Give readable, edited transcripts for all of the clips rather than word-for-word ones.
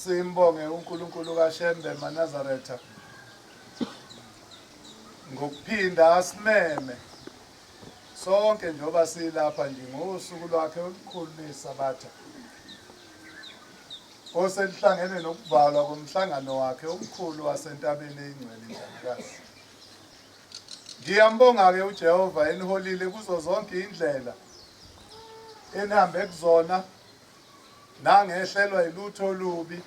Simbonge uNkulunkulu kaShembe maNazaretha ngokuphinda asimeme sonke njengoba silapha nje ngosuku lwakhe olukhulu lweSabatha oselihlangene nokuvalwa komhlangano wakhe omkhulu wasentabeni eyingcwele iNdlanakazi. Ngiyambonga-ke uJehova eniholile kuzo zonke indlela enihambe kuzona nangehlelwa yilutho olubi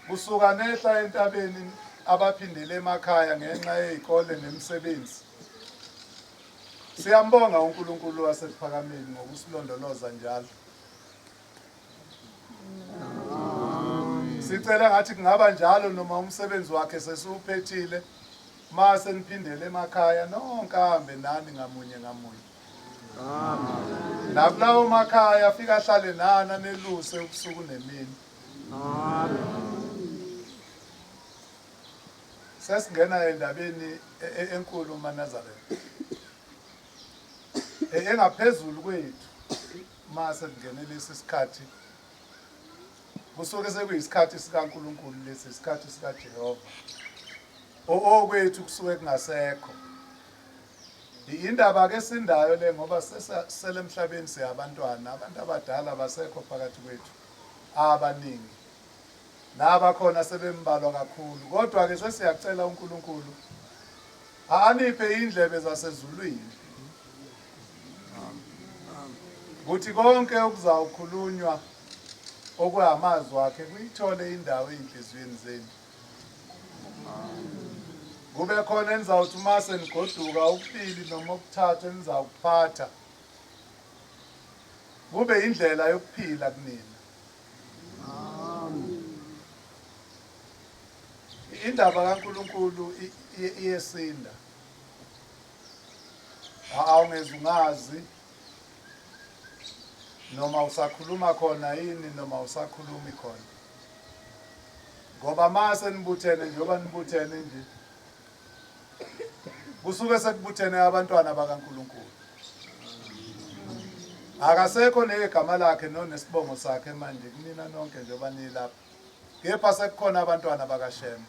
kusuka nehla entabeni abaphindele emakhaya ngenxa yey'kole nemisebenzi. Siyambonga uNkulunkulu wasekuphakameni ngokusilondoloza njalo. Sicela ngathi kungaba njalo noma umsebenzi wakhe sesiwuphethile mase niphindele emakhaya nonke ahambe nani ngamunye ngamunye. Amen. Nakulawo makhaya afika ahlale nani aneluse ubusuku nemini. Amen. Sesingena endabeni e, e, enkulu maNazaretha. E, engaphezulu kwethu mase kungene lesi sikhathi kusuke sekuyisikhathi sikaNkulunkulu lesi isikhathi sikaJehova. Okwethu kusuke kungasekho. Indaba ke esindayo le ngoba sesele emhlabeni siyabantwana, abantu abadala basekho phakathi kwethu abaningi. Nabakhona sebembalwa kakhulu. Kodwa ke sesiyacela uNkulunkulu aniphe indlebe zasezulwini. Kuthi konke okuzawukhulunywa okwamazwi akhe kuyithole indawo ezinhliziyweni zenu. Kube khona enizawuthi uma senigoduka okubili noma okuthathu enizawukuphatha kube indlela yokuphila kunina. Indaba kaNkulunkulu iyesinda. Awungeze ungazi noma usakhuluma khona yini noma usakhulumi khona. Ngoba mase nibuthene njengoba nibuthene nje kusuke sekubuthene abantwana bakaNkulunkulu. Akasekho negama lakhe nonesibongo sakhe manje kunina nonke njengoba nilapha. Kepha sekukhona abantwana bakaShembe.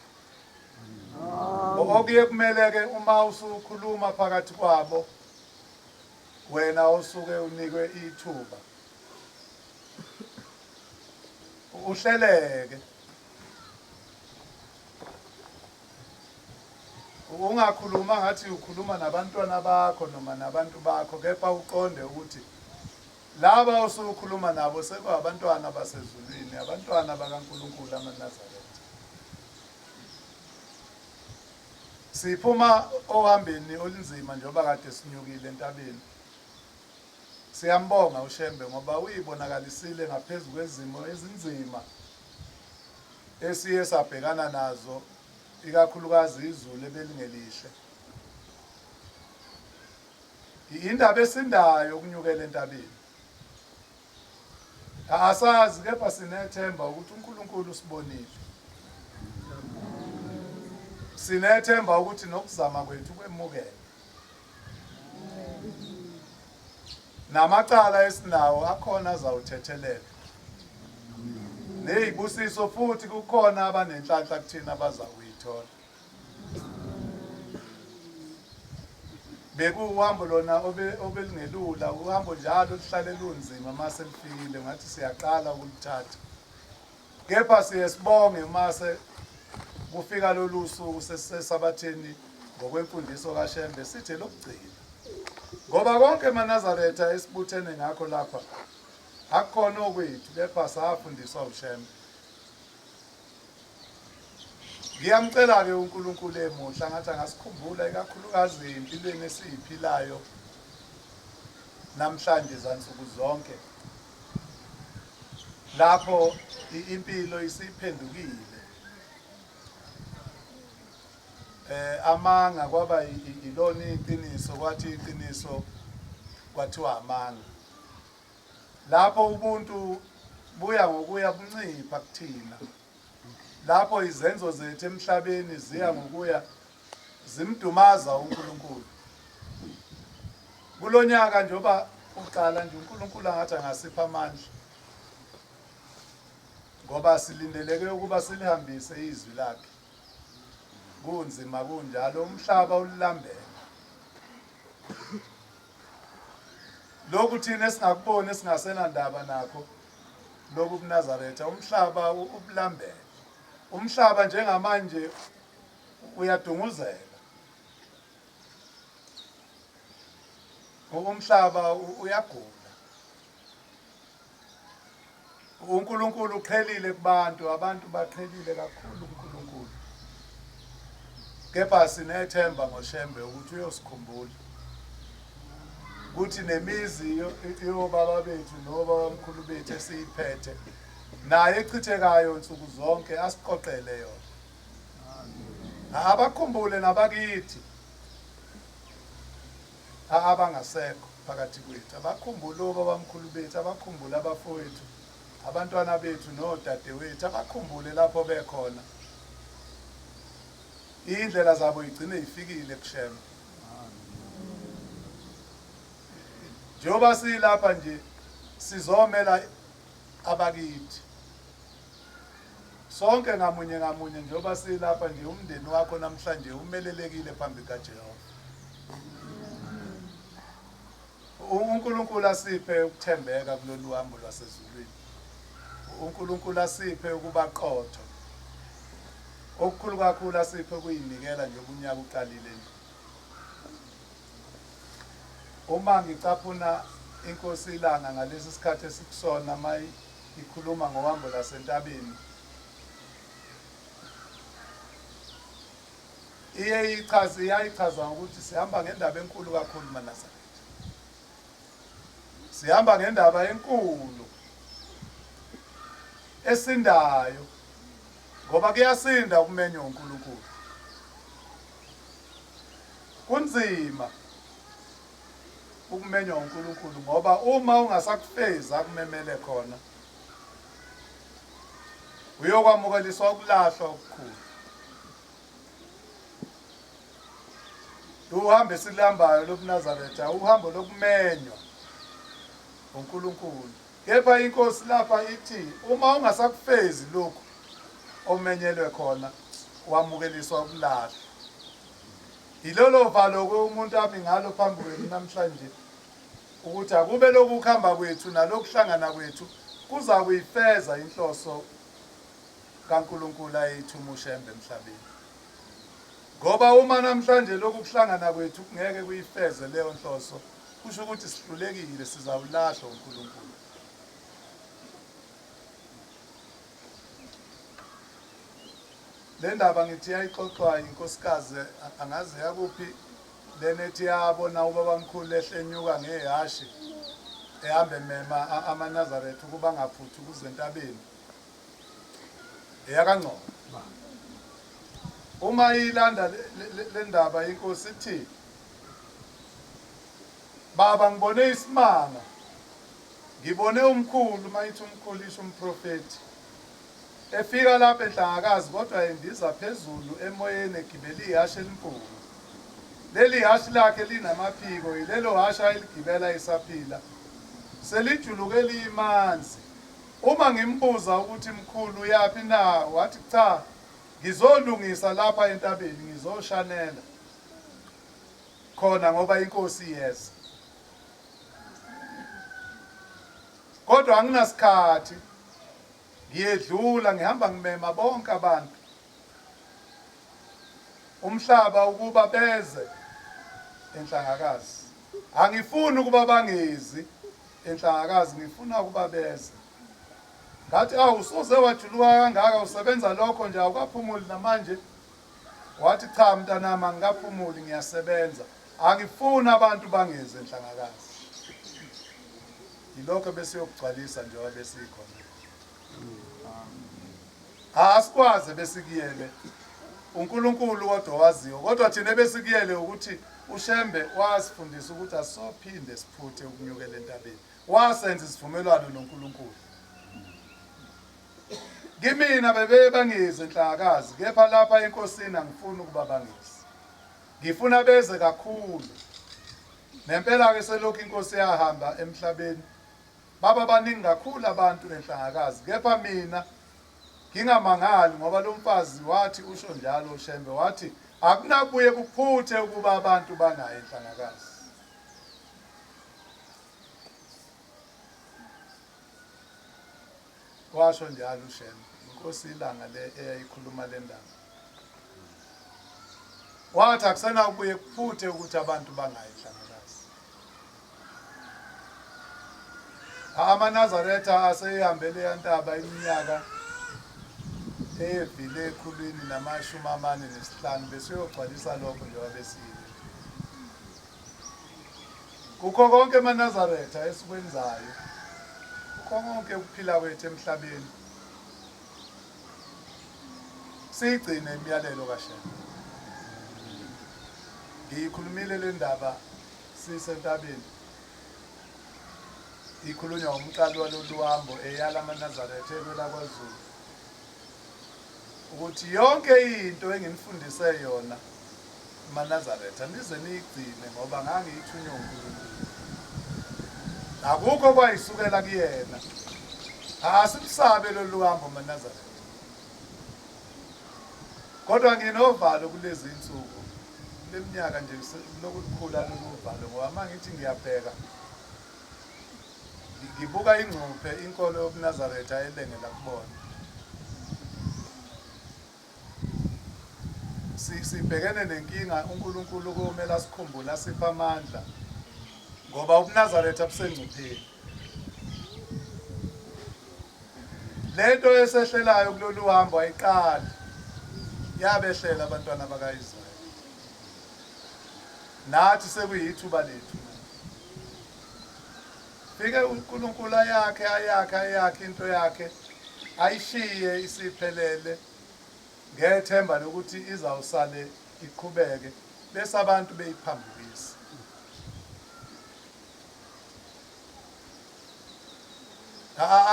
Okuye kumele-ke uma usukhuluma phakathi kwabo wena osuke unikwe ithuba uhleleke ungakhuluma ngathi ukhuluma nabantwana bakho noma nabantu bakho kepha uqonde ukuthi laba osukhuluma nabo sekuwabantwana basezulwini abantwana bakaNkulunkulu amaNazaretha. Siphuma ohambeni olunzima njengoba kade sinyukile entabeni. Siyambonga uShembe ngoba uyibonakalisile ngaphezu kwezimo ezinzima esiye sabhekana nazo ikakhulukazi izulu ebelingelihle. Indaba esindayo ukunyukela entabeni. Asazi kepha sinethemba ukuthi uNkulunkulu usibonile. Sinethemba ukuthi nokuzama kwethu kwemukele. Namacala esinawo akhona azawuthethelela. Nezibusiso futhi kukhona abanenhlanhla kuthina abazakuyithola. Bekuwuhambo lona obelingelula, uhambo njalo luhlale lunzima uma selifikile ngathi siyaqala ukuluthatha. Kepha siye sibonge uma kufika lolu suku sesisesabatheni ngokwemfundiso kaShembe sithe lokugcina. Ngoba konke emaNazaretha esibuthene ngakho lapha akukhona okwethu kepha safundiswa uShembe. Ngiyamcela-ke uNkulunkulu emuhle angathi angasikhumbula ikakhulukazi empilweni esiyiphilayo namhlanje zansuku zonke lapho impilo isiphendukile eh amanga kwaba ilona iqiniso kwathi iqiniso kwathiwa amanga lapho ubuntu buya ngokuya buncipha kuthina lapho izenzo zethu emhlabeni ziya ngokuya zimdumaza uNkulunkulu kulonyaka njengoba uqala nje uNkulunkulu angathi angasipha amandla. Ngoba silindeleke ukuba silihambise izwi lakhe. Kunzima kunjalo umhlaba ulilambele. Lokhu thina esingakuboni esingasenandaba nakho lokhu kuNazaretha umhlaba ubulambele. Umhlaba njengamanje uyadunguzela. Umhlaba uyagula. UNkulunkulu uqhelile kubantu, abantu baqhelile kakhulu kuNkulunkulu. Kepha sinethemba ngoShembe ukuthi uyosikhumbula. Kuthi nemizi yobaba bethu nobabamkhulu bethu esiyiphethe naye echithekayo nsuku zonke asiqoqele yona. Abakhumbule nabakithi abangasekho phakathi kwethu, abakhumbule obabamkhulu bethu, abakhumbule abafowethu, abantwana bethu nodadewethu, abakhumbule lapho bekhona. Iy'ndlela zabo igcine ifikile kuShembe. Njengoba silapha nje sizomela abakithi. Sonke ngamunye ngamunye njengoba silapha nje umndeni wakho namhlanje umelelekile phambi kaJehova. UNkulunkulu asiphe ukuthembeka kulolu hambo lwasezulwini. UNkulunkulu asiphe ukuba qotho. Okukhulu kakhulu asiphe ukuyinikela njengoba unyaka uqalile nje. Uma ngicaphuna inkosi ilanga ngalesi sikhathi esikusona mayi ikhuluma ngohambo lwasentabeni iye ichaze iyayichaza ngokuthi sihamba ngendaba enkulu kakhulu maNazaretha sihamba ngendaba enkulu esindayo ngoba kuyasinda ukumenywa uNkulunkulu kunzima ukumenywa uNkulunkulu ngoba uma ungasakufezi akumemele khona uyokwamukeliswa ukulahlwa okukhulu. Uhambo esiluhambayo lobuNazaretha uhambo lokumenywa uNkulunkulu. Kepha inkosi lapha ithi uma ungasakufezi lokhu omenyelwe khona wamukeliswa ukulahlwa. Yilolo valo-ke umuntu ami ngalo phambi kwenu namhlanje ukuthi akube lokhu kuhamba kwethu nalokuhlangana kwethu kuza kuyifeza inhloso kaNkulunkulu ayeyithuma uShembe emhlabeni. Ngoba uma namhlanje lokhu kuhlangana kwethu kungeke kuyifeze leyo nhloso, kusho ukuthi sihlulekile, sizawulahlwa uNkulunkulu. Le ndaba ngithi yayixoxwa yinkosikazi angazi yakuphi lena ethi yabona ubabamkhulu ehle enyuka ngehhashi ehamba emema amaNazaretha ukuba angaphuthi ukuze entabeni eyakaNgcobo. Uma iyilanda le ndaba inkosi ithi baba ngibone isimanga ngibone umkhulu uma ithi umkhulu isho umprofethi Efika lapha eNhlangakazi kodwa endiza phezulu emoyeni egibele ihhashi elimpunga. Leli hhashi lakhe linamaphiko, yilelo hhashi ayeligibela esaphila. Selijuluke liyimanzi. Uma ngimbuza ukuthi mkhulu uyaphi na, wathi cha, ngizolungisa lapha entabeni, ngizoshanela khona ngoba inkosi iyeza. Kodwa anginasikhathi. Ngiyedlula ngihamba ngimema bonke abantu umhlaba ukuba beze enhlangakazi. Angifuni ukuba bangezi enhlangakazi, ngifuna ukuba beze. Ngathi awu usuze wajuluka kangaka usebenza lokho nje awukaphumuli namanje. Wathi cha mntanami angikaphumuli ngiyasebenza. Angifuni abantu bangezi enhlangakazi. Yilokho besiyokugcwalisa njengoba besikhona. Asikwazi besikuyele uNkulunkulu kodwa waziyo kodwa thina besikuyele ukuthi uShembe wasifundisa ukuthi asophinde siphuthe ukunyukela entabeni wasenza isivumelwano noNkulunkulu kimina bebeye bangeze enhlakazi kepha lapha enkosini angifuni ukuba bangeze ngifuna beze kakhulu Nempela-ke selokhu iNkosi yahamba emhlabeni, baba baningi kakhulu abantu eNhlangakazi, kepha mina Ngingamangali ngoba lo mfazi wathi usho njalo uShembe wathi akunabuye kuphuthe ukuba abantu bangayi enhlangakazi. Washo njalo uShembe, inkosi ilanga le eyayikhuluma le ndaba. Wathi akusenakubuye kuphuthe ukuthi abantu bangayi enhlangakazi. AmaNazaretha aseyihambe leya ntaba iminyaka eyevile ekhulwini namashumi amane nesihlanu besiyogcwalisa lokho njengoba besiyile. Kukho konke amaNazaretha esikwenzayo, kukho konke ukuphila kwethu emhlabeni, siyigcine imiyalelo kaShembe. Ngiyikhulumile le ndaba sisentabeni ikhulunywa umqali walolu hambo eyala amaNazaretha elwelakwaZulu ukuthi yonke into enginifundise yona maNazaretha nize niyigcine ngoba ngangiyithunywe uNkulunkulu. Akukho kwayisukela kuyena. Asibusabe lolu hambo maNazaretha. Kodwa nginovalo kulezi insuku leminyaka nje lokhu lukhula lolu valo ngoba uma ngithi ngiyabheka ngibuka ingcuphe inkolo yobuNazaretha elengela kubona. Sibhekene nenkinga uNkulunkulu komele asikhumbule asiphe amandla ngoba ubuNazaretha busengcupheni. Lento esehlelayo kulolu hambo ayiqali yabehlela abantwana bakaIsrayeli. Nathi sekuyithuba lethu manje. Fike uNkulunkulu ayakhe ayakhe ayakhe into yakhe ayishiye isiphelele ngethemba lokuthi izawusale iqhubeke bese abantu beyiphambukisa.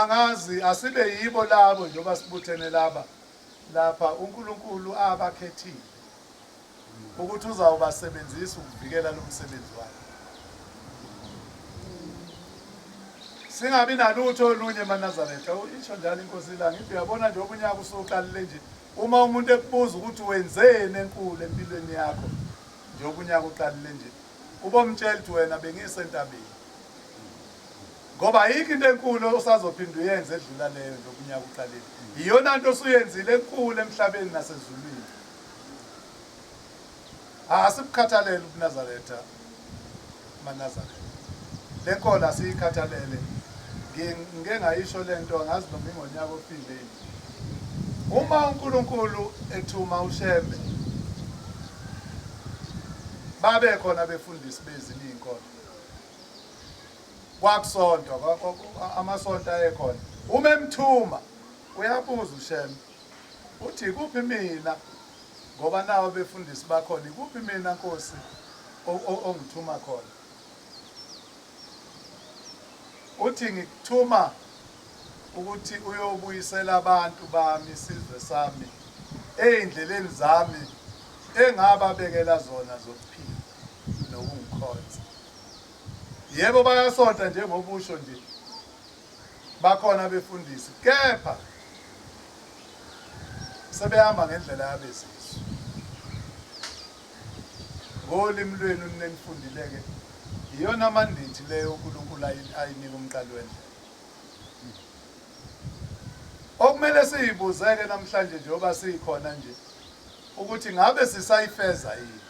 Angazi asibe yibo labo njengoba sibuthene laba lapha uNkulunkulu abakhethile ukuthi uzawubasebenzisa ukuvikela lo msebenzi wakhe. Singabi nalutho olunye emaNazaretha, isho njalo inkosi ilanga ithi uyabona nje unyaka usuqalile nje uma umuntu ekubuza ukuthi wenzeni enkulu empilweni yakho njengoba unyaka uqalile nje ubomtshela ukuthi wena bengisentabeni ngoba ayikho into enkulu osazophinda uyenze edlula leyo nje unyaka uqalile iyona nto osuyenzile enkulu emhlabeni nasezulwini Asibukhathalele ubuNazaretha maNazaretha. Le nkolo asiyikhathalele. Ngike ngayisho le nto angazi noma ingonyaka ofile yini. Uma uNkulunkulu ethuma uShembe babe khona abefundisi bezinye iy'nkolo kwakusontwa amasonto ayekhona uma emthuma uyabuza uShembe uthi kuphi mina Ngoba nawo abefundisi bakhona ikuphi mina Nkosi ongithuma khona? Uthi ngikuthuma ukuthi uyobuyisela abantu bami isizwe sami ey'ndleleni zami engababekela zona zokuphila nokungikhonza. Yebo bayasonta njengoba usho nje bakhona abefundisi kepha sebehamba ngendlela yabezizwe ngolimi lwenu nenifundile-ke iyona mandithi leyo uNkulunkulu ayinika umqali wendlela okumele siyibuzeke namhlanje njengoba sikhona nje ukuthi ngabe sisayifeza yini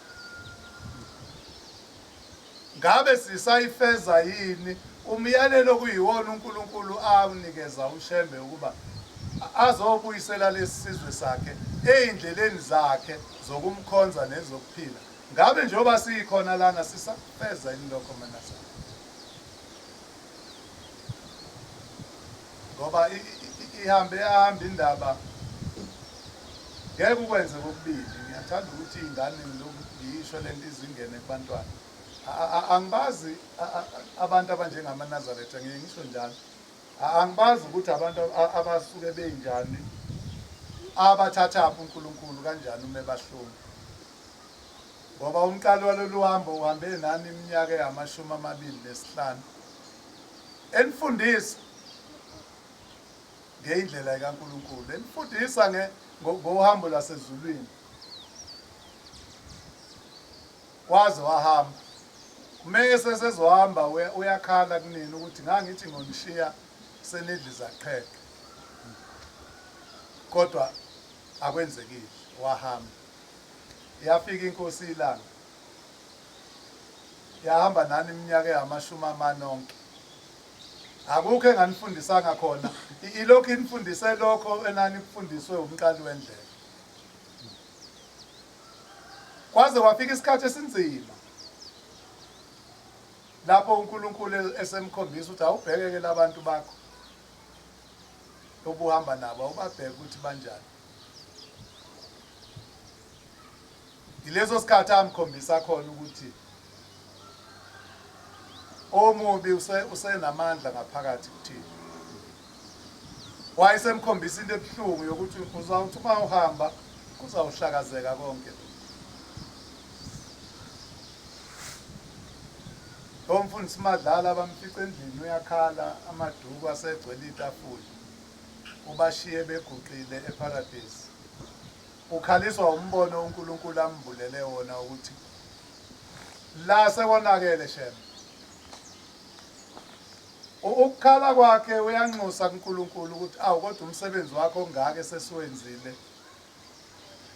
Ngabe sisayifeza yini umyalelo okuyiwona uNkulunkulu awunikeza uShembe ukuba azobuyisela lesi sizwe sakhe ey'ndleleni zakhe zokumkhonza nezokuphila? Ngabe njengoba sikhona lana sisakufeza yini lokho Manazana? Ngoba ihambe yahamba indaba ngeke ukwenze kokubili. Ngiyathanda ukuthi iy'ngane ngilokhu ngiyisho le nto izingene kubantwana. Angibazi abantu abanjengamaNazaretha, ngiye ngisho njalo. Angibazi ukuthi abantu abasuke beyinjani, abathathaphi uNkulunkulu kanjani uma ebahluma. Ngoba umqali walolu hambo uhambe nani iminyaka engamashumi amabili nesihlanu enifundisa. Ngeindlela kaNkulunkulu enifundisa nge ngohambo lwasezulwini. Waze wahamba. Mese sezohamba uyakhala kunini ukuthi ngangithi ngonishiya senidla izaqheqhe. Kodwa akwenzekile wahamba. Yafika inkosi ilanga. Yahamba nani iminyaka engamashumi amane onke. Akukho enganifundisanga khona. Ilokhu inifundise lokho enanikufundiswe umqali wendlela. Kwaze kwafika isikhathi esinzima lapho uNkulunkulu esemkhombisa ukuthi awubhekeke labantu bakho obuhamba nabo awubabheke ukuthi banjani. Yileso sikhathi amkhombisa khona ukuthi omubi usenamandla ngaphakathi kuthina. Wayesemkhombisa into ebuhlungu yokuthi uzawuthi uma uhamba kuzawuhlakazeka konke. Lo mfundisi Madlala bamfica endlini uyakhala amaduku asegcwele itafula. Ubashiye beguqile eParadise. Ukhaliswa umbono uNkulunkulu ambulele wona ukuthi la sekonakele shem. Ukukhala kwakhe uyanxusa kuNkulunkulu ukuthi awu kodwa umsebenzi wakho ongaka esesiwenzile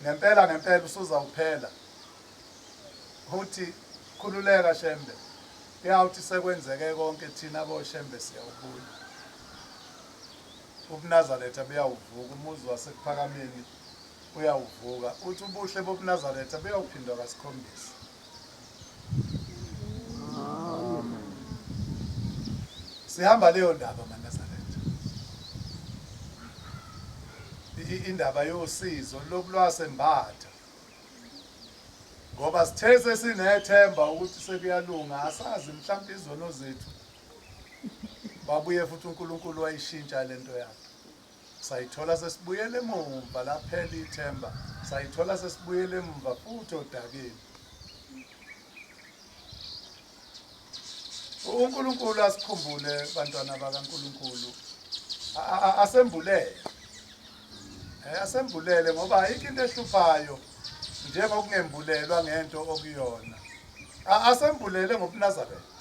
ngempela ngempela usuzawuphela. Uthi khululeka Shembe, kuyawuthi sekwenzeke konke thina boShembe siyawubuya. UbuNazaretha buyawuvuka, umuzi waseKuphakameni uyawuvuka. Uthi ubuhle bobuNazaretha buyawuphindwa kasikhombisa. Sihamba leyo ndaba maNazaretha. Indaba yosizo lokhu lwasembatha. Ngoba sithe sesinethemba ukuthi sekuyalunga asazi mhlawumbe izono zethu Wabuye futhi uNkulunkulu wayishintsha lento yakhe. Sayithola sesibuyele emumva laphela ithemba. Sayithola sesibuyele emumva futhi odakeni. UNkulunkulu asikhumbule bantwana bakaNkulunkulu. Asembulele. Eh asembulele ngoba ayikho into ehluphayo njengokungembulelwa ngento okuyona. Asembulele ngobuNazaretha.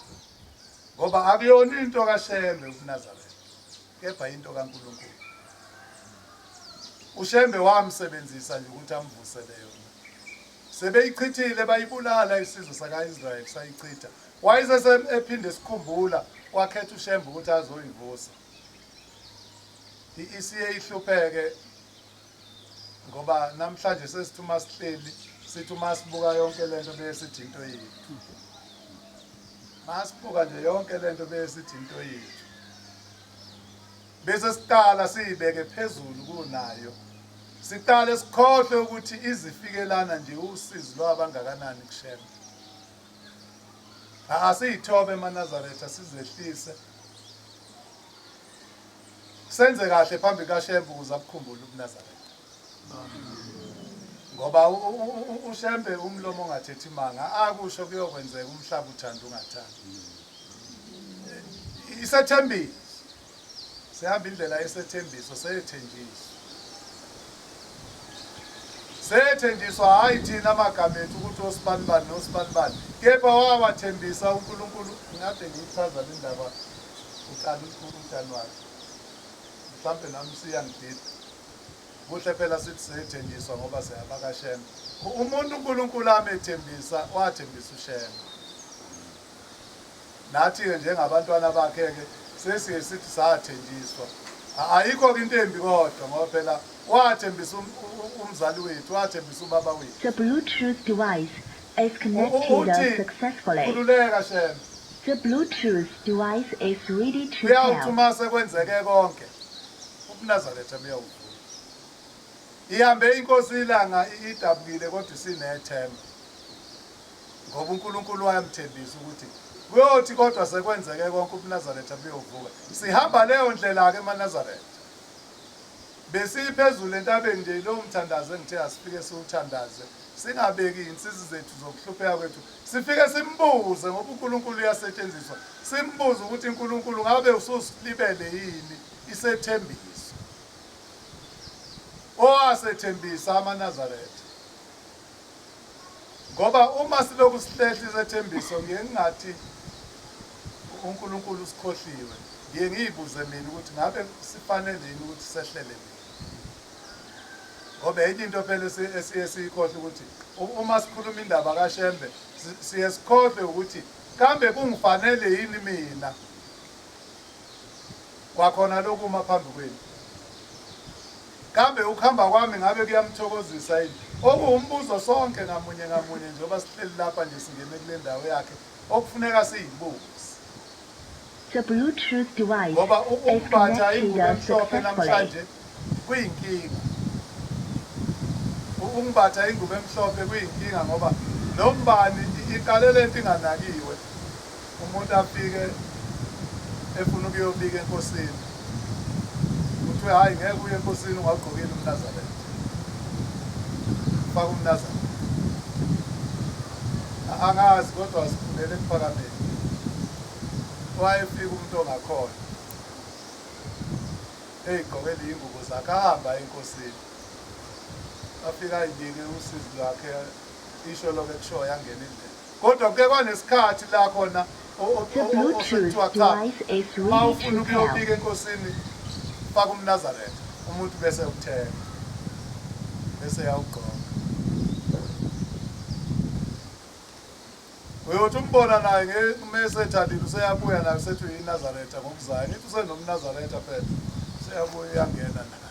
Ngoba akuyona into kaShembe ubuNazaretha, kepha into kaNkulunkulu. UShembe wamsebenzisa nje ukuthi amvusele yona. Sebeyichithile bayibulala isizwe saka-Israyeli sayichitha. Wayesese ephinde esikhumbula wakhetha uShembe ukuthi azoyivusa. I-ECA ihlupheke ngoba namhlanje sesithi uma sihleli sithi uma sibuka yonke lento bese sithi into yethu masibuka nje yonke lento bese sithi into yethu bese siqala siyibeke phezulu kunayo siqale sikhohlwe ukuthi izifikelana nje usizi lwabangakanani kushembe asiyithobe emaNazaretha sizehlise Senze kahle phambi kaShembe ukuze akukhumbule ubuNazaretha. Ngoba uShembe umlomo ongathethi manga akusho kuyokwenzeka umhlaba uthanda ungathandi. Isethembiso. Sihamba indlela yesethembiso seyethenjiswa. Sethenjiswa hayi thina amagama ethu ukuthi osibanibani nosibanibani kepha wawathembisa uNkulunkulu ngade ngiyichaza le ndaba uqala uJanuary mhlampe nami siyangidida kuhle phela sithi sethenjiswa ngoba siyabakashembe umuntu uNkulunkulu amethembisa wathembisa uShembe nathi-ke njengabantwana bakhe-ke sesiye sithi sathenjiswa ayikho-ke into embi kodwa ngoba phela wathembisa um, umzali wethu wathembisa ubaba wethu The Bluetooth device is connected successfully. Khululeka Shembe. The Bluetooth device is ready to Kuyawuthi pair. uma sekwenzeke konke ubuNazaretha buyawuvuka. Ihambe inkosi ilanga idabukile kodwa isinethemba. Ngoba uNkulunkulu wayamthembisa ukuthi kuyothi kodwa sekwenzeke konke ubuNazaretha buyovuka. Sihamba leyo ndlela-ke emaNazaretha. Besiphezulu entabeni nje lowo mthandazo engithe asifike siwuthandaze. Singabeki izinsizi zethu zokuhlupheka kwethu. Sifike simbuze ngoba uNkulunkulu uyasetshenziswa. Simbuze ukuthi uNkulunkulu ngabe ususilibele yini isethembiso. Owasethembisa amaNazaretha. Ngoba uma silokhu sihlehla isethembiso ngiye ngingathi uNkulunkulu usikhohliwe. Ngiye ngiyibuze mina ukuthi ngabe sifanele yini ukuthi sehlele mina. Ngoba enye into phela esiye siyikhohle ukuthi uma sikhuluma indaba kaShembe siye sikhohlwe ukuthi kambe kungifanele yini mina kwakhona lokuma phambi kwenu. Kambe ukuhamba kwami ngabe kuyamthokozisa yini? Okuwumbuzo sonke ngamunye ngamunye njengoba sihleli lapha nje singene kule ndawo yakhe okufuneka siyibuze. The Bluetooth device Ngoba is ukumbatha ingubo connected emhlophe successfully. namhlanje kuyinkinga. Ukumbatha ingubo emhlophe kuyinkinga ngoba nombani iqale lento inganakiwe. Umuntu afike efuna ukuyobika enkosini. Kuthiwe hhayi ngeke uye enkosini ungagqokile umNazaretha. Faka umNazaretha. Angazi kodwa sikhulele ekuphakameni. Wayefika umuntu ongakhona. Eyigqokele iy'ngubo zakhe ahamba enkosini. Afika ayibike usizi lwakhe isho lokho ekushoyo angena indlela. Kodwa kuke kwanesikhathi la khona The Bluetooth osekuthiwa cha device is uma ready ufuna to pair. ukuyobika enkosini faka umNazaretha umuntu bese uthenga bese yawugqoka. Uyothi umbona naye uma esethandile useyabuya naye usethi uyiNazaretha ngokuzayo. Ngithi usenomNazaretha phela useyabuya uyangena naye.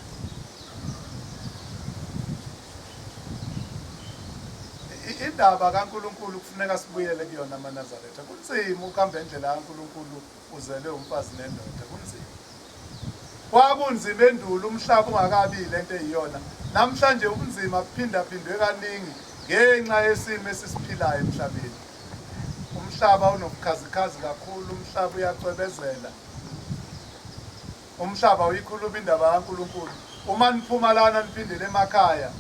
Indaba kaNkulunkulu kufuneka sibuyele kuyona amaNazaretha. Kunzima ukuhamba indlela kaNkulunkulu uzelwe umfazi nendoda, kunzima. Kwakunzima endulo umhlaba ungakabi lento eyiyona. Namhlanje ubunzima buphindaphindwe kaningi ngenxa yesimo esisiphilayo emhlabeni. Umhlaba unobukhazikhazi kakhulu, umhlaba uyacwebezela. Umhlaba uyikhuluma indaba kaNkulunkulu. Uma niphuma lana niphindele emakhaya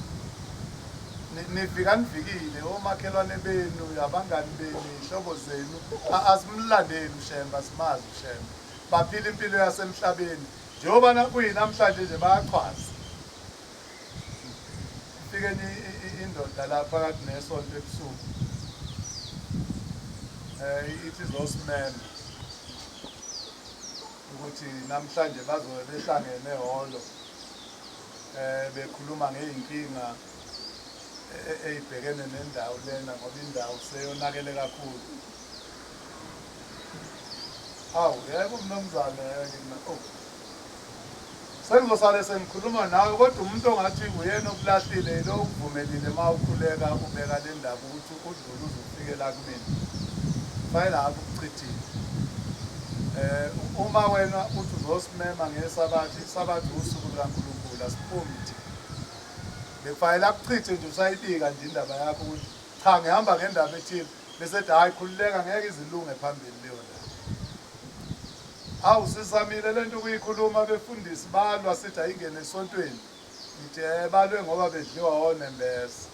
nifika nivikile omakhelwane benu, abangani benu, iy'hlobo zenu, asimlandeli uShembe, asimazi uShembe. Baphila impilo yasemhlabeni. Njengoba kuyinamhlanje nje bayachwaza. Kufike enye indoda la phakathi nesonto ebusuku. Ithi izosimema ukuthi namhlanje bazobe behlangene ehholo bekhuluma ngey'nkinga ey'bhekene nendawo lena ngoba indawo seyonakele kakhulu. Hawu, yebo mnumzane, oh. Sengizosale sengikhuluma nawe kodwa umuntu ongathi uyena okulahlile yilo okuvumelile uma ukhuleka ubeka le ndaba ukuthi udlule uze ufike la kumina. Kufanele ngabe ukuchithile. Uma wena uthi uzosimema ngeSabatha, iSabatha usuku lukaNkulunkulu, asiphumi thina. Bekufanele akuchithe nje usayibika nje indaba yakho ukuthi cha ngihamba ngendaba ethile bese ethi hhayi khululeka ngeke izilunge phambili leyo ndaba. Awu sizamile lento ukuyikhuluma befundisi balwa sithi ayingene esontweni. Ngithi balwe ngoba bedliwa onembeza.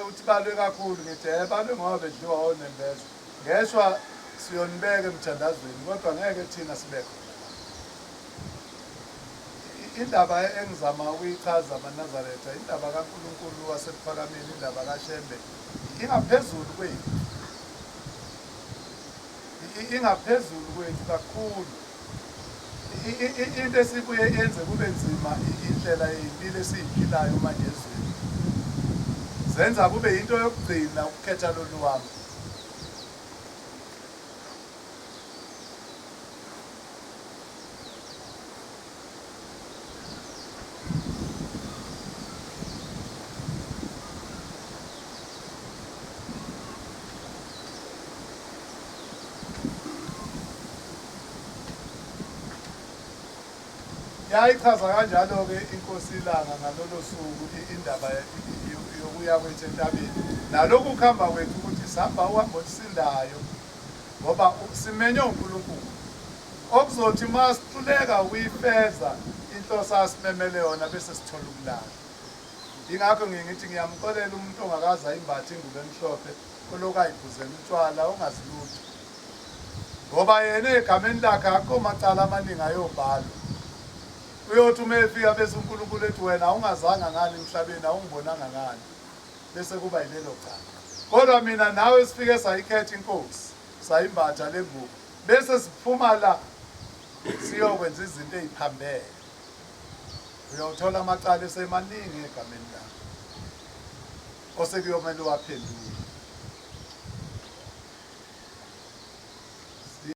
Uthi balwe kakhulu ngithi balwe ngoba bedliwa onembeza. Ngeshwa siyonibeka emthandazweni kodwa ngeke thina sibe khona. Indaba engizama ukuyichaza amaNazaretha, indaba kaNkulunkulu wasekuphakameni, indaba kaShembe ingaphezulu kwethu. Ingaphezulu kwethu kakhulu. Into esibuye yenze kube nzima indlela yempilo esiyiphilayo manje ezweni. Zenza kube yinto yokugcina ukukhetha lolu hambo. Yayichaza kanjalo-ke iNkosi iLanga ngalolo suku indaba yokuya kwethu entabeni nalokhu kuhamba kwethu ukuthi sihamba uhambo olusindayo ngoba simenywe uNkulunkulu okuzothi uma sihluleka ukuyifeza inhloso asimemele yona bese sithola ukulala. Yingakho ngiye ngithi ngiyamxolela umuntu ongakaze ayimbathe ingubo emhlophe olokhu ayiphuzela utshwala ongazi lutho. Ngoba yena egameni lakhe akukho macala amaningi ayobhalwa. Uyothi uma efika bese uNkulunkulu ethi wena awungazanga ngani emhlabeni awungibonanga ngani bese kuba yilelo cala. Kodwa mina nawe sifike sayikhetha inkosi sayimbatha le ngubo bese siphuma la siyokwenza izinto eziphambene. Uyawuthola amacala esemaningi egameni lakho osekuyomele uwaphendule.